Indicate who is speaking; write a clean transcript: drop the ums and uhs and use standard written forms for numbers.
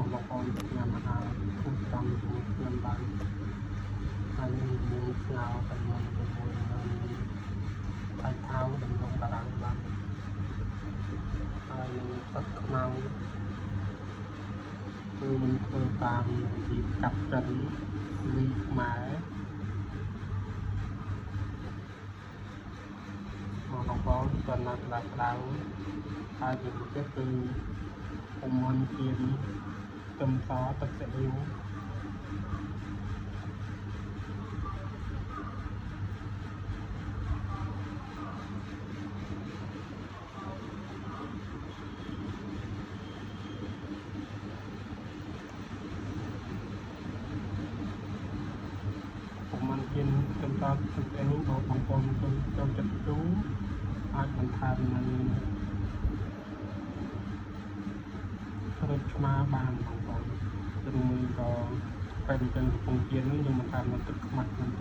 Speaker 1: បងប្អូនញ៉ាំអាហារធូរតាមជាមួយខ្ញុំបានហើយនឹងមួយស្ងោរតែមួយជាមួយនឹងសាច់ថៅដំឡូងបារាំងបានហើយនឹងទឹកខ្មៅគឺមិនធ្វើតាមរបៀបកាប់ចិនលីខ្មែរបងប្អូនតើនៅក្តៅក្តៅហើយជាពិសេសគឺពុំមិនជៀនខ្ទឹមសទឹកស៊ីអ៊ីវពុំមិនជៀនខ្ទឹមសទឹកស៊ីអ៊ីវបើបងប្អូនចូលចិត្តជូរអាចបន្ថែមនៅក្រូចឆ្មាបានបងប្អូនឬមួយក៏ពេលអញ្ចឹងកំពុងជៀននោះយើងបន្ថែមនៅទឹកខ្មេះបន្តិច។